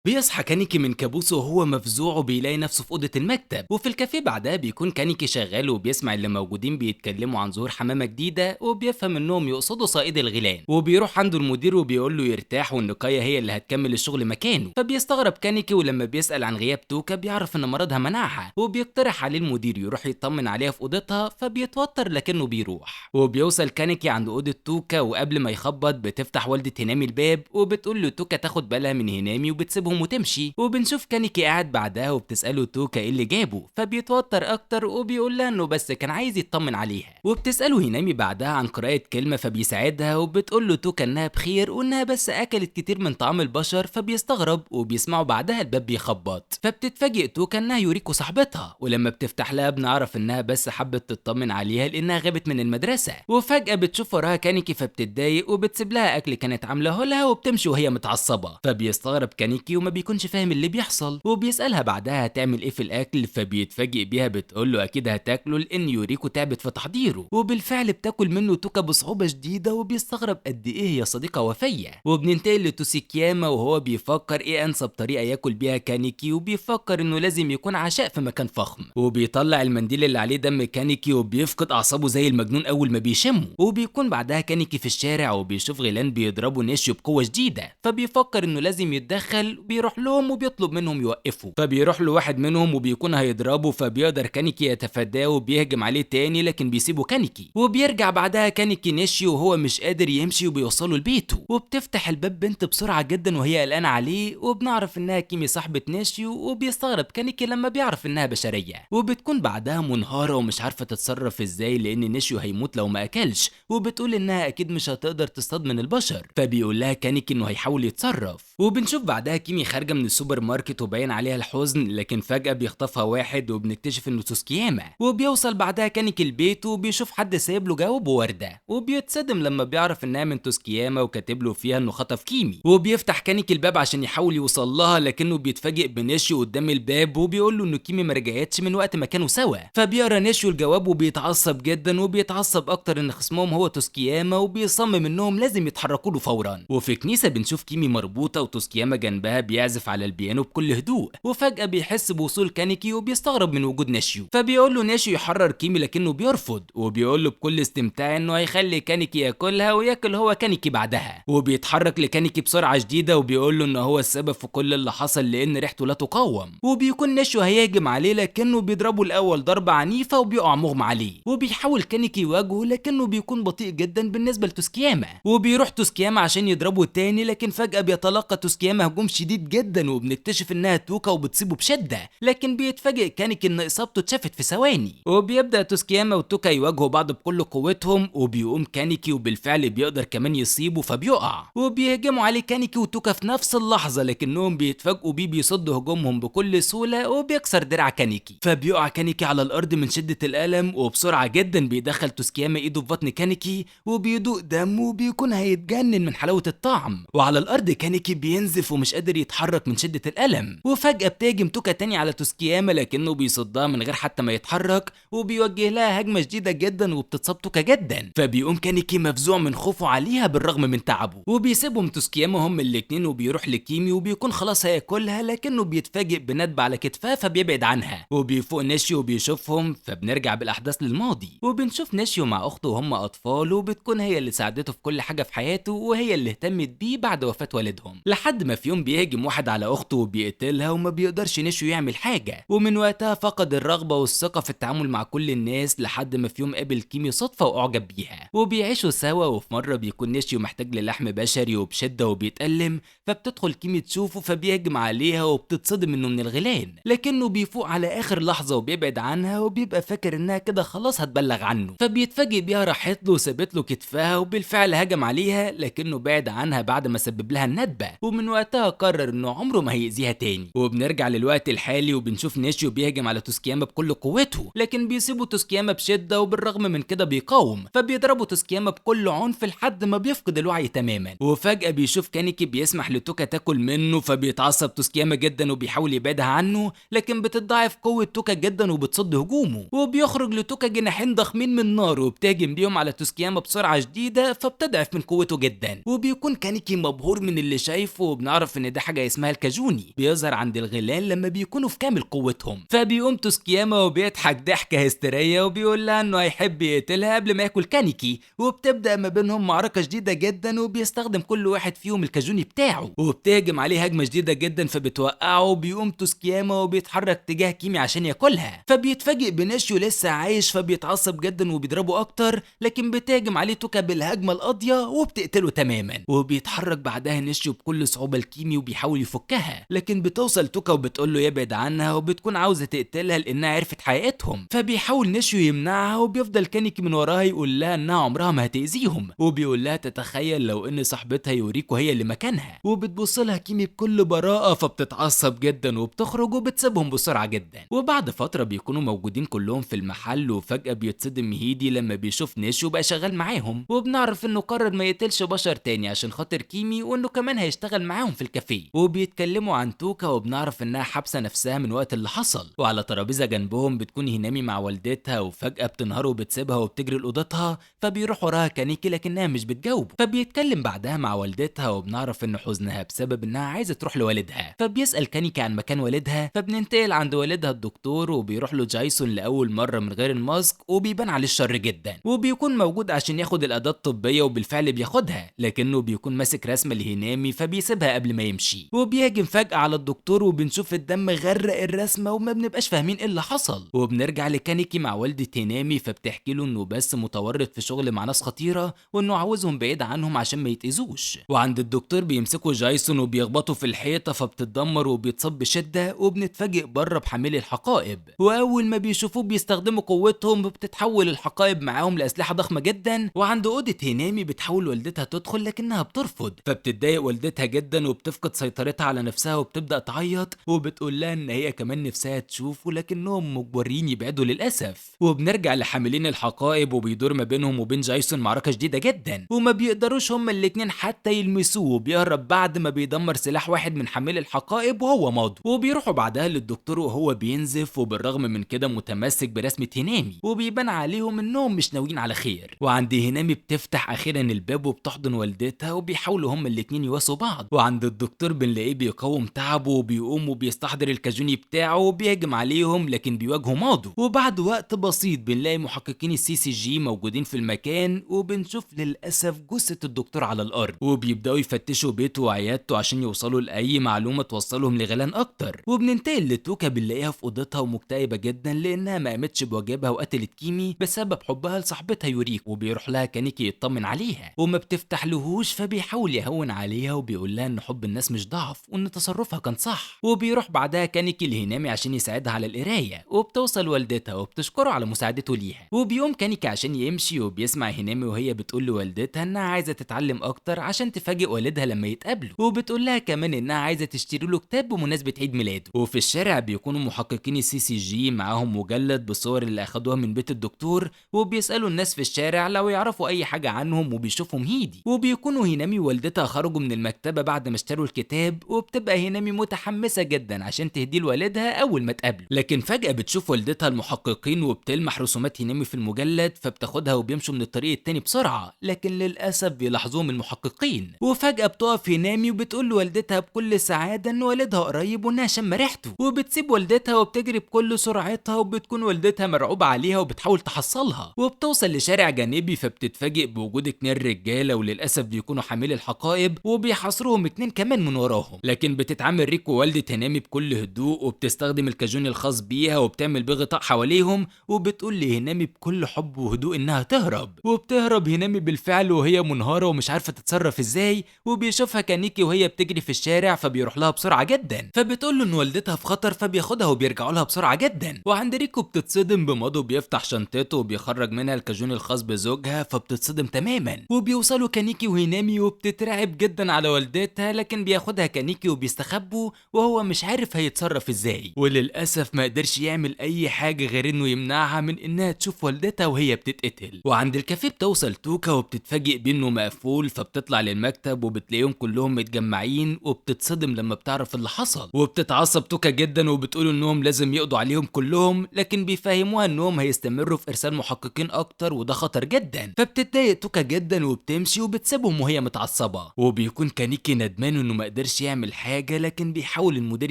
بيصحى كانيكي من كابوسه وهو مفزوع وبيلاقي نفسه في اوضة المكتب. وفي الكافيه بعدها بيكون كانيكي شغال وبيسمع اللي موجودين بيتكلموا عن ظهور حمامه جديدة، وبيفهم انهم يقصدوا صائد الغيلان. وبيروح عنده المدير وبيقول له يرتاح وان كايا هي اللي هتكمل الشغل مكانه. فبيستغرب كانيكي، ولما بيسال عن غياب توكا بيعرف ان مرضها منعها، وبيقترح عليه المدير يروح يطمن عليها في اوضتها، فبيتوتر لكنه بيروح. وبيوصل كانيكي عند اوضة توكا، وقبل ما يخبط بتفتح والده هنامي الباب وبتقول له توكا تاخد بالها من هنامي وبتسيبهم وتمشي. وبنشوف كانيكي قاعد بعدها وبتساله توكا ايه اللي جابه، فبيتوتر اكتر وبيقول لها انه بس كان عايز يطمن عليها. وبتساله هنامي بعدها عن قراءة كلمة فبيساعدها، وبتقول له توكا انها بخير وانها بس اكلت كتير من طعام البشر، فبيستغرب. وبيسمعوا بعدها الباب بيخبط، فبتتفاجئ توكا انها يوريكو صاحبتها، ولما بتفتح لها بنعرف انها بس حبت تطمن عليها لانها غابت من المدرسة. وفجأة بتشوف وراها كانيكي فبتتضايق وبتسيب لها اكل كانت عاملاه لها وبتمشي وهي متعصبة. فبيستغرب كانيكي وما بيكونش فاهم اللي بيحصل، وبيسألها بعدها هتعمل ايه في الاكل، فبيتفاجئ بيها بتقول له اكيد هتاكله لان يوريكو تعبت في تحضيره. وبالفعل بتاكل منه توكا بصعوبة شديدة، وبيستغرب قد ايه هي صديقة وفية. وبننتقل لتوسيكياما وهو بيفكر ايه انسب طريقة ياكل بيها كانيكي، وبيفكر انه لازم يكون عشاء في مكان فخم. وبيطلع المنديل اللي عليه دم كانيكي وبيفقد اعصابه زي المجنون اول ما بيشمه. وبيكون بعدها كانيكي في الشارع وبيشوف غيلان بيضربوا نيشيو بقوة شديدة، فبيفكر انه لازم يتدخل. بيروح لهم وبيطلب منهم يوقفوا، فبيروح له واحد منهم وبيكون هيضربه، فبيقدر كانيكي يتفاداه وبيهجم عليه تاني لكن بيسيبه كانيكي. وبيرجع بعدها كانيكي نيشيو وهو مش قادر يمشي وبيوصله لبيته، وبتفتح الباب بنت بسرعة جدا وهي قلقانة عليه، وبنعرف انها كيمي صاحبه نيشيو. وبيستغرب كانيكي لما بيعرف انها بشرية، وبتكون بعدها منهاره ومش عارفه تتصرف ازاي لان نيشيو هيموت لو ما اكلش، وبتقول انها اكيد مش هتقدر تصطاد من البشر، فبيقول لها كانيكي انه هيحاول يتصرف. وبنشوف بعدها كيمي خارجه من السوبر ماركت وباين عليها الحزن، لكن فجأة بيخطفها واحد وبنكتشف انه توسكياما. وبيوصل بعدها كانيكي البيت وبيشوف حد سايب له جواب ووردة، وبيتصدم لما بيعرف انها من توسكياما وكاتب له فيها انه خطف كيمي. وبيفتح كانيكي الباب عشان يحاول يوصل لها، لكنه بيتفاجئ بنيشيو قدام الباب وبيقول له انه كيمي ما رجعتش من وقت ما كانوا سوا. فبيقرا نيشيو الجواب وبيتعصب جدا، وبيتعصب اكتر ان خصمهم هو توسكياما، وبيصمم انهم لازم يتحركوا له فورا. وفي كنيسة بنشوف كيمي مربوطة وتوسكياما جنبها بيعزف على البيانو بكل هدوء، وفجأة بيحس بوصول كانيكي وبيستغرب من وجود ناشيو، فبيقول له ناشيو يحرر كيمي لكنه بيرفض، وبيقول له بكل استمتاع انه هيخلي كانيكي ياكلها وياكل هو كانيكي بعدها. وبيتحرك لكانيكي بسرعة شديدة وبيقول له ان هو السبب في كل اللي حصل لان ريحته لا تقاوم. وبيكون ناشيو هيهاجم عليه لكنه بيضربه الاول ضربة عنيفة وبيقع مغمى عليه. وبيحاول كانيكي يواجهه لكنه بيكون بطيء جدا بالنسبة لتوسكياما، وبيروح توسكياما عشان يضربه تاني، لكن فجأة بيتلقى توسكياما هجوم شديد جدا وبنكتشف انها توكا وبتصيبه بشده، لكن بيتفاجئ كانيكي ان اصابته اتشافت في ثواني. وبيبدا توسكياما وتوكا يواجهوا بعض بكل قوتهم، وبيقوم كانيكي وبالفعل بيقدر كمان يصيبه فبيقع. وبيهجموا عليه كانيكي وتوكا في نفس اللحظة، لكنهم بيتفاجئوا بيه بيصد هجومهم بكل سهولة وبيكسر درع كانيكي، فبيقع كانيكي على الارض من شده الالم. وبسرعة جدا بيدخل توسكياما ايده في بطن كانيكي وبيدوق دمه وبيكون هيتجنن من حلاوة الطعم. وعلى الارض كانيكي بينزف ومش قادر يتحرك من شدة الألم. وفجأة بتهاجم توكا تاني على توسكياما لكنه بيصدها من غير حتى ما يتحرك، وبيوجه لها هجمة شديدة جدا وبتتصاب توكا جدا، فبيقوم كانيكي مفزوع من خوفه عليها بالرغم من تعبه. وبيسيبهم توسكياما هم الاتنين وبيروح لكيمي وبيكون خلاص هياكلها، لكنه بيتفاجئ بندب على كتفها فبيبعد عنها. وبيفوق ناشيو وبيشوفهم، فبنرجع بالأحداث للماضي وبنشوف ناشيو مع أخته وهم أطفال، وبتكون هي اللي ساعدته في كل حاجة في حياته وهي اللي اهتمت بيه بعد وفاة والدهم، لحد ما في يوم بيهاجم واحد على اخته وبيقتلها وما بيقدرش نيشيو يعمل حاجة. ومن وقتها فقد الرغبة والثقة في التعامل مع كل الناس، لحد ما في يوم قابل كيمي صدفة واعجب بيها وبيعيشوا سوا. وفي مرة بيكون نيشيو محتاج للحم بشري وبشدة وبيتألم، فبتدخل كيمي تشوفه فبيهجم عليها وبتتصدم انه من الغيلان، لكنه بيفوق على اخر لحظة وبيبعد عنها وبيبقى فاكر انها كده خلاص هتبلغ عنه، فبيتفاجئ بيها راحت له وسابت له كتفها، وبالفعل هجم عليها لكنه بعد عنها بعد ما سبب لها الندبة. ومن وقتها قرر انه عمره ما هيأذيها تاني. وبنرجع للوقت الحالي وبنشوف ناشيو بيهجم على توسكياما بكل قوته، لكن بيسيبه توسكياما بشده وبالرغم من كده بيقاوم، فبيضربه توسكياما بكل عنف لحد ما بيفقد الوعي تماما. وفجأة بيشوف كانيكي بيسمح لتوكا تاكل منه، فبيتعصب توسكياما جدا وبيحاول يبعدها عنه، لكن بتضاعف قوة توكا جدا وبتصد هجومه. وبيخرج لتوكا جناحين ضخمين من نار وبتهجم بيهم على توسكياما بسرعة شديدة، فبتضعف من قوته جدا. وبيكون كانيكي مبهور من اللي شايفه، وبنعرف ان ده حاجة حاجة اسمها الكاجوني، بيظهر عند الغيلان لما بيكونوا في كامل قوتهم. فبيقوم توسكياما وبيضحك ضحكه هستيريه وبيقول لها انه هيحب يقتلها قبل ما ياكل كانيكي، وبتبدا ما بينهم معركة شديدة جدا، وبيستخدم كل واحد فيهم الكاجوني بتاعه، وبتهجم عليه هجمة شديدة جدا فبتوقعه. وبيقوم توسكياما وبيتحرك تجاه كيمي عشان ياكلها، فبيتفاجئ بنشيو لسه عايش فبيتعصب جدا وبيضربه اكتر، لكن بتهجم عليه توكا بالهجمه القاضية وبتقتله تماما. وبيتحرك بعدها نشيو بكل صعوبة لكيمي وبيحاول يفكها، لكن بتوصل توكا وبتقول له يبعد عنها، وبتكون عاوزه تقتلها لانها عرفت حقيقتهم. فبيحاول نشيو يمنعها، وبيفضل كانيكي من وراها يقول لها انها عمرها ما هتأذيهم، وبيقول لها تتخيل لو ان صاحبتها يوريكو هي اللي مكانها. وبتبص لها كيمي بكل براءه فبتتعصب جدا وبتخرج وبتسيبهم بسرعة جدا. وبعد فترة بيكونوا موجودين كلهم في المحل، وفجاة بيتصدم هيدي لما بيشوف نشيو بقى شغال معاهم، وبنعرف انه قرر ما يقتلش بشر تاني عشان خاطر كيمي، وانه كمان هيشتغل معاهم في الكافيه. وبيتكلموا عن توكا، وبنعرف انها حابسه نفسها من وقت اللي حصل. وعلى ترابيزة جنبهم بتكون هينامي مع والدتها، وفجاة بتنهار وبتسيبها وبتجري لاوضتها، فبيروح وراها كانيكي لكنها مش بتجاوبه. فبيتكلم بعدها مع والدتها، وبنعرف ان حزنها بسبب انها عايزه تروح لوالدها. فبيسال كانيكي عن مكان والدها، فبننتقل عند والدها الدكتور، وبيروح له جايسون لاول مرة من غير ال mask، وبيبان عليه الشر جدا، وبيكون موجود عشان ياخد الاداة الطبية، وبالفعل بياخدها، لكنه بيكون ماسك رسمه لهينامي فبيسيبها قبل ما يمشي. وبيهاجم فجاة على الدكتور، وبنشوف الدم غرق الرسمة وما بنبقاش فاهمين ايه اللي حصل. وبنرجع لكانيكي مع والده هينامي، فبتحكي له انه بس متورط في شغل مع ناس خطيرة، وانه عاوزهم بعيد عنهم عشان ما يتاذوش. وعند الدكتور بيمسكوا جايسون وبيخبطوا في الحيطة فبتتدمر وبيتصاب بشده، وبنتفاجئ بره بحامل الحقائب، واول ما بيشوفوه بيستخدموا قوتهم وبتتحول الحقائب معاهم لاسلحه ضخمة جدا. وعند اوضة هينامي بتحاول والدتها تدخل لكنها بترفض، فبتتضايق والدتها جدا وبتفقد سيطرتها على نفسها وبتبدا تعيط، وبتقول لها ان هي كمان نفسها تشوفه لكنهم مجبرين يبعدوا للاسف. وبنرجع لحاملين الحقائب، وبيدور ما بينهم وبين جايسون معركة شديدة جدا، وما بيقدروش هما الاتنين حتى يلمسوه، وبيهرب بعد ما بيدمر سلاح واحد من حامل الحقائب وهو ماضي. وبيروحوا بعدها للدكتور وهو بينزف، وبالرغم من كده متمسك برسمه هينامي، وبيبان عليهم انهم مش ناويين على خير. وعند هينامي بتفتح اخيرا الباب وبتحضن والدتها، وبيحاولوا هما الاتنين يواسوا بعض. وعند الدكتور بنلاقيه بيقاوم تعبه وبيقوم وبيستحضر الكاجوني بتاعه وبيهجم عليهم، لكن بيواجهوا ماضو. وبعد وقت بسيط بنلاقي محققين ال CCG موجودين في المكان، وبنشوف للاسف جثة الدكتور على الارض، وبيبداوا يفتشوا بيته وعيادته عشان يوصلوا لاي معلومة توصلهم لغلان اكتر. وبننتقل لتوكا، بنلاقيها في اوضتها ومكتئبه جدا لانها ما قامتش بواجبها وقتلت كيمي بسبب حبها لصاحبتها يوريكو. وبيروح لها كانيكي يطمن عليها وما بتفتح لهوش، فبيحاول يهون عليها وبيقول لها ان حب الناس مش ضعف وان تصرفها كان صح. وبيروح بعدها كانيكي لهينامي عشان يساعدها على القراية، وبتوصل والدتها وبتشكره على مساعدته ليها. وبيقوم كانيكي عشان يمشي، وبيسمع هينامي وهي بتقول لوالدتها انها عايزه تتعلم اكتر عشان تفاجئ والدها لما يتقابلوا، وبتقول لها كمان انها عايزه تشتري له كتاب بمناسبة عيد ميلاده. وفي الشارع بيكونوا محققين ال CCG معاهم مجلد بالصور اللي اخدوها من بيت الدكتور، وبيسالوا الناس في الشارع لو يعرفوا اي حاجة عنهم، وبيشوفهم هيدي. وبيكونوا هينامي ووالدتها خرجوا من المكتبة بعد ما اشتروا الكتاب، وبتبقى هينامي متحمسة جدا عشان تهديه لوالدها اول ما تقابله، لكن فجاة بتشوف والدتها المحققين وبتلمح رسومات هينامي في المجلد، فبتاخدها وبيمشوا من الطريق التاني بسرعة، لكن للاسف بيلاحظوهم المحققين. وفجاة بتقف هينامي وبتقول لوالدتها بكل سعادة ان والدها قريب وانها شم ريحته، وبتسيب والدتها وبتجري بكل سرعتها، وبتكون والدتها مرعوبه عليها وبتحاول تحصلها. وبتوصل لشارع جانبي، فبتتفاجئ بوجود 2 رجاله، وللاسف بيكونوا حاملي الحقائب وبيحاصروهم 2 كمان من وراهم، لكن بتتعامل ريكو والده هينامي بكل هدوء، وبتستخدم الكاجوني الخاص بيها وبتعمل بيه غطاء حواليهم، وبتقول لهينامي بكل حب وهدوء انها تهرب. وبتهرب هينامي بالفعل وهي منهاره ومش عارفه تتصرف ازاي، وبيشوفها كانيكي وهي بتجري في الشارع، فبيروح لها بسرعة جدا، فبتقول له ان والدتها في خطر، فبياخدها وبيرجعوا لها بسرعة جدا. وعند ريكو بتتصدم بمادو بيفتح شنطته وبيخرج منها الكاجوني الخاص بزوجها، فبتتصدم تماما. وبيوصلوا كانيكي وهينامي وبتترعب جدا على والدتها، لكن بياخدها كانيكي وبيستخبوا وهو مش عارف هيتصرف ازاي، وللاسف ما قدرش يعمل اي حاجة غير انه يمنعها من انها تشوف والدتها وهي بتتقتل. وعند الكافيه بتوصل توكا وبتتفاجئ بانه مقفول، فبتطلع للمكتب وبتلاقيهم كلهم متجمعين، وبتتصدم لما بتعرف اللي حصل. وبتتعصب توكا جدا وبتقول انهم لازم يقضوا عليهم كلهم، لكن بيفهموها انهم هيستمروا في ارسال محققين اكتر وده خطر جدا، فبتتضايق توكا جدا وبتمشي وبتسيبهم وهي متعصبه. وبيكون كانيكي ندمان انه ما قدرش قدرش يعمل حاجة، لكن بيحاول المدير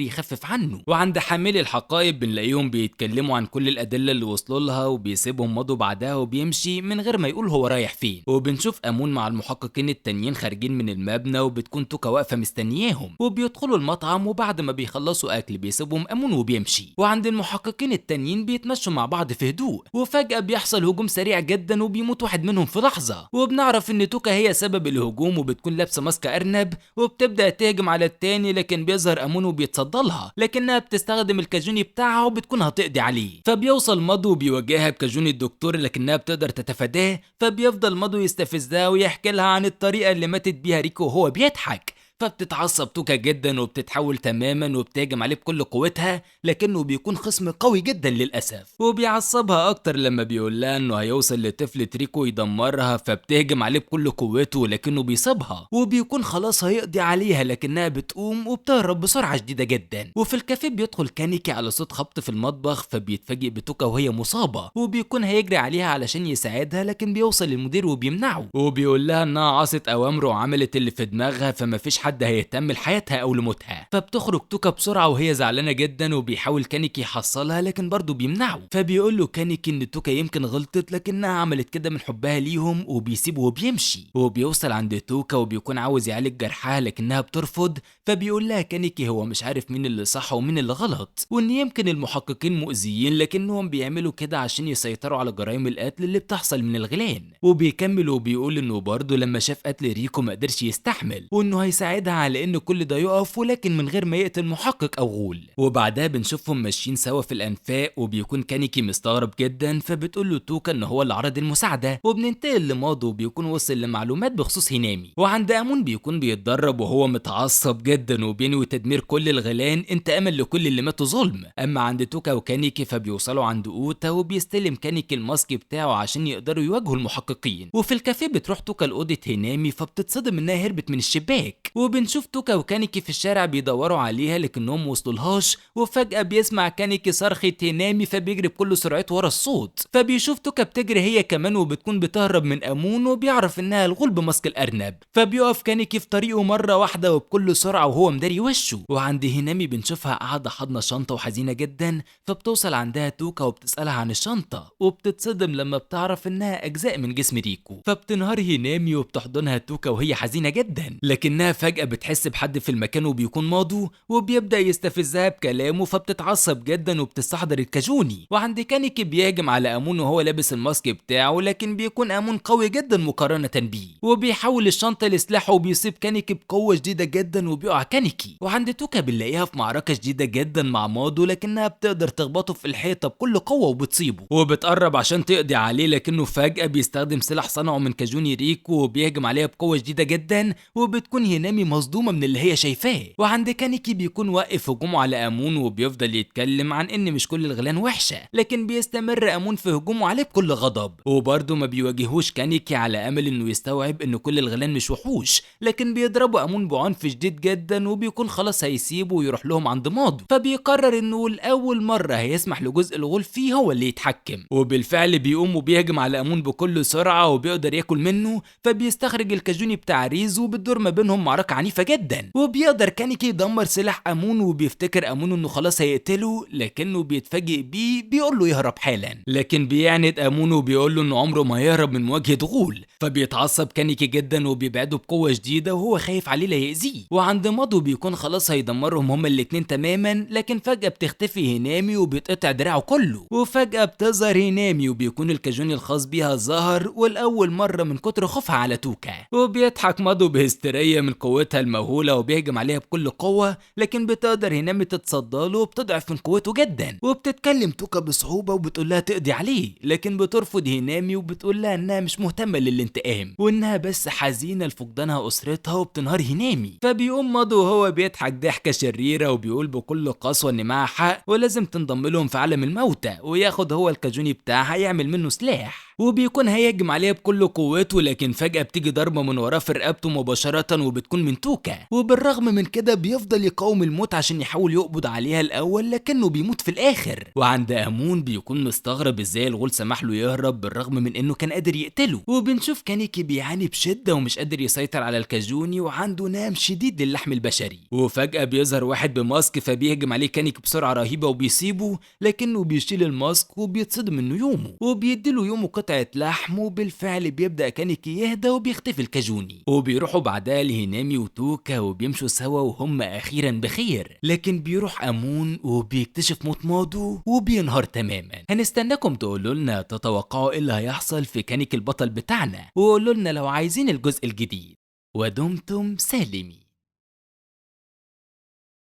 يخفف عنه. وعند حاملي الحقائب بنلاقيهم بيتكلموا عن كل الأدلة اللي وصلوا لها، وبيسيبهم ماضو بعدها وبيمشي من غير ما يقول هو رايح فين. وبنشوف أمون مع المحققين التانيين خارجين من المبنى، وبتكون توكا واقفة مستنياهم، وبيدخلوا المطعم، وبعد ما بيخلصوا أكل بيسيبهم أمون وبيمشي. وعند المحققين التانيين بيتمشوا مع بعض في هدوء، وفجأة بيحصل هجوم سريع جدا وبيموت واحد منهم في لحظة. وبنعرف ان توكا هي سبب الهجوم، وبتكون لابسة ماسك أرنب، وبتبدأ تهجم على التاني، لكن بيظهر أمون وبيتصدى لها، لكنها بتستخدم الكاجوني بتاعها وبتكون هتقضي عليه. فبيوصل مادو وبيواجهها بكاجوني الدكتور، لكنها بتقدر تتفاداه. فبيفضل مادو يستفزها ويحكي لها عن الطريقة اللي ماتت بيها ريكو وهو بيضحك. فبتتعصب توكا جدا وبتتحول تماما وبتهاجم عليه بكل قوتها، لكنه بيكون خصم قوي جدا للاسف. وبيعصبها اكتر لما بيقول لها انه هيوصل لطفلة ريكو يدمرها، فبتهجم عليه بكل قوته لكنه بيصيبها، وبيكون خلاص هيقضي عليها، لكنها بتقوم وبتهرب بسرعة شديدة جدا. وفي الكافيه بيدخل كانيكي على صوت خبط في المطبخ، فبيتفاجئ بتوكا وهي مصابه، وبيكون هيجري عليها علشان يساعدها، لكن بيوصل المدير وبيمنعه، وبيقول لها انها عصت اوامره وعملت اللي في دماغها، فما فيش حد هيهتم لحياتها او لموتها. فبتخرج توكا بسرعة وهي زعلانة جدا، وبيحاول كانيكي يحصلها لكن برضه بيمنعه. فبيقول له كانيكي ان توكا يمكن غلطت، لكنها عملت كده من حبها ليهم، وبيسيبه وبيمشي. وبيوصل عند توكا وبيكون عاوز يعالج جرحها، لكنها بترفض. فبيقول لها كانيكي هو مش عارف مين اللي صح ومين اللي غلط، وان يمكن المحققين مؤذيين لكنهم بيعملوا كده عشان يسيطروا على جرائم القتل اللي بتحصل من الغيلان. وبيكمل وبيقول انه برضه لما شاف قتل ريكو ما قدرش يستحمل، وانه هيساعدها على ان كل ده يقف، ولكن من غير ما يقتل محقق او غول. وبعدها بنشوفهم ماشيين سوا في الانفاق، وبيكون كانيكي مستغرب جدا، فبتقول له توكا ان هو اللي عرض المساعدة. وبننتقل لماضو وبيكون وصل لمعلومات بخصوص هينامي. وعند امون بيكون بيتدرب وهو متعصب جدا، وبينوي تدمير كل الغيلان انتقاما لكل اللي ماتوا ظلم. اما عند توكا وكانيكي فبيوصلوا عند اوتا، وبيستلم كانيكي الماسك بتاعه عشان يقدروا يواجهوا المحققين. وفي الكافيه بتروح توكا لاوضه هينامي، فبتتصدم انها هربت من الشباك. وبنشوف توكا وكانيكي في الشارع بيدوروا عليها لكنهم موصلولهاش. وفجأة بيسمع كانيكي صرخة هينامي، فبيجري بكل سرعته ورا الصوت. فبيشوف توكا بتجري هي كمان، وبتكون بتهرب من امون، وبيعرف انها الغول بماسك الارنب. فبيقف كانيكي في طريقه مرة واحدة وبكل سرعة وهو مداري وشه. وعند هينامي بنشوفها قاعدة حاضنة شنطة وحزينة جدا، فبتوصل عندها توكا وبتسألها عن الشنطة، وبتتصدم لما بتعرف انها اجزاء من جسم ريكو. فبتنهار هينامي وبتحضنها توكا وهي حزينة جدا، لكنها فجأة بتحس بحد في المكان وبيكون ماضو، وبيبدأ يستفزها بكلامه، فبتتعصب جدا وبتستحضر الكاجوني. وعند كانيكي بيهاجم على امون وهو لابس الماسك بتاعه، لكن بيكون امون قوي جدا مقارنة بيه، وبيحول الشنطة لسلاحه وبيصيب كانيكي بقوة شديدة جدا وبيقع كانيكي. وعند توكا بنلاقيها في معركة شديدة جدا مع ماضو، لكنها بتقدر تخبطه في الحيطة بكل قوة وبتصيبه، وبتقرب عشان تقضي عليه، لكنه فجأة بيستخدم سلاح صنعه من كاجوني ريكو وبيهجم عليها بقوة شديدة جدا، وبتكون هينامي مصدومة من اللي هي شايفاه. وعند كانيكي بيكون واقف هجومه على امون، وبيفضل يتكلم عن ان مش كل الغيلان وحشة، لكن بيستمر امون في هجومه عليه بكل غضب. وبرده ما بيواجهوش كانيكي على امل انه يستوعب ان كل الغيلان مش وحوش، لكن بيضربوا امون بعنف شديد جدا، وبيكون خلاص هيسيبه ويروح لهم عند ماضو. فبيقرر انه لاول مرة هيسمح لجزء الغول فيه هو اللي يتحكم، وبالفعل بيقوم وبيهجم على امون بكل سرعة وبيقدر ياكل منه. فبيستخرج الكاجوني بتاع ريزو، وبتدور ما بينهم معركة عنيفة جدا، وبيقدر كانيكي يدمر سلاح امون، وبيفتكر امون انه خلاص هيقتله، لكنه بيتفاجئ بيه بيقول له يهرب حالا، لكن بيعند امون وبيقول له انه عمره ما هيهرب من مواجهة غول. فبيتعصب كانيكي جدا وبيبعده بقوة شديدة وهو خايف عليه لا يأذيه. وعند ماضو بيكون خلاص هيدمرهم هما الاتنين تماما، لكن فجأة بتختفي هينامي وبيتقطع دراعه كله. وفجأة بتظهر هينامي وبيكون الكاجوني الخاص بيها ظهر، والأول مرة من كتر خوفها على توكا. وبيضحك ماضو بهستيرية من قوتها المهولة وبيهجم عليها بكل قوة، لكن بتقدر هينامي تتصدى له وبتضعف من قوته جدا. وبتتكلم توكا بصعوبة وبتقول لها تقضي عليه، لكن بترفض هينامي وبتقول لها انها مش مهتمة للانتقام، وانها بس حزينة لفقدانها اسرتها، وبتنهار هينامي. فبيقوم ماضو وهو بيضحك ضحكة شريرة وبيقول بكل قسوة ان معاها حق ولازم تنضم لهم في عالم الموتى، وياخد هو الكاجوني بتاعها يعمل منه سلاح. وبيكون هيهجم عليها بكل قوته، لكن فجأة بتيجي ضربة من وراه في رقبته مباشرة وبتكون من توكا، وبالرغم من كده بيفضل يقاوم الموت عشان يحاول يقبض عليها الأول، لكنه بيموت في الآخر. وعند أمون بيكون مستغرب ازاي الغول سمح له يهرب بالرغم من انه كان قادر يقتله، وبنشوف كانيكي بيعاني بشدة ومش قادر يسيطر على الكاجوني وعنده نام شديد للحم البشري. وفجأة بيظهر واحد بماسك فبيهجم عليه كانيكي بسرعة رهيبة وبيسيبه، لكنه بيشيل الماسك وبيتصدم انه يومه، وبيديله يومه قطعة لحم، وبالفعل بيبدأ كانيكي يهدى وبيختفي الكاجوني. وبيروحوا بعدها لهينامي وتوكا وبيمشوا سوا وهم اخيرا بخير، لكن بيروح امون وبيكتشف موت مادو وبينهار تماما. هنستناكم تقولوا لنا تتوقعوا ايه اللي هيحصل في كانيكي البطل بتاعنا، وقولوا لنا لو عايزين الجزء الجديد، ودمتم سالمين.